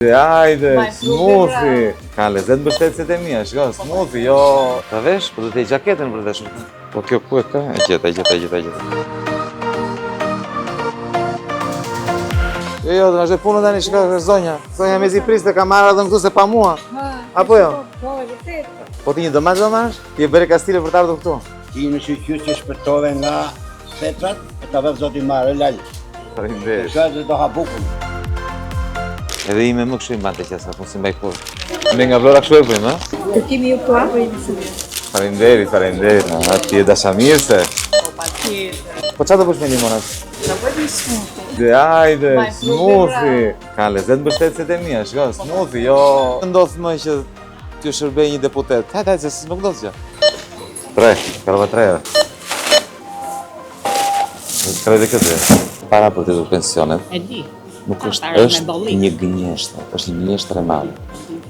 Hajde, smoothie. Ka lezet mbështetëset e mia, shiko, smoothie, jo. Ta vesh, po do të heq xhaketën për të veshur. Po kjo ku e ka? E gjeta, e gjeta, e gjeta, e gjeta. Jo, jo, do vazhdoj punën tani, shiko, është zonja. Zonja mezi priste, ka marrë radhën këtu se pa mua. Apo jo? Po, e vërtetë. Po ti një domatë do marrësh? Ti e bëre kastile për të ardhur këtu. Ti në shyqyr që shpëtove nga Thetrat, e ta bëftë zoti mbarë, lal. Faleminderit. Shkoj dhe do ha bukën. Edhe ime më kështu i mbante qesat, unë s'i mbaj kurrë. Ne nga Vlora kështu e bëjmë, ë? Kërkimi ju këtu apo jemi shumë mirë? Faleminderit, faleminderit. A ti je dashamirëse. Po, patjetër. Po çfarë do bësh me limonat? Do bëj një smoothie. Dhe hajde, Maj smoothie. Ka lezet mbështetëset e mia, shiko, smoothie, jo. Ndodh më që t'ju shërbej një deputet. Hajde, hajde, se nuk ndodh gjë. Tre, karva tre. Tre dhe këtë. Para për të rritur pensionet. E di. Nuk është, Para me është bollik. një gënjeshtër, është një gënjeshtër e madhe.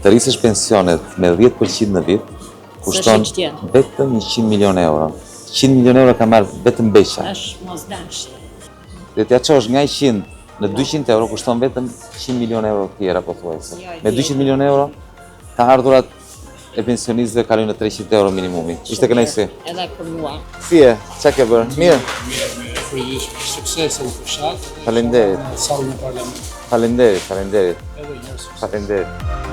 Të rrisësh pensionet me 10% në vit, kushton hiç gjë. vetëm 100 milion euro. 100 milion euro ka marrë vetëm Beqa. Është mos dashtë. Dhe t'ja çosh nga 100 në 200 euro kushton vetëm 100 milion euro të tjera pothuajse. Jo, e Me di. 200 milion euro të ardhurat e pensionistëve kalojnë në 300 euro minimumi. Ishte kënaqësi. Edhe për mua. Si je? Çka ke bërë? Mirë. Mirë, mirë, përgjithshme, suksese në fushatë. Faleminderit. Në sallën e parlamentit. Faleminderit, faleminderit. Edhe një herë sukses. Faleminderit.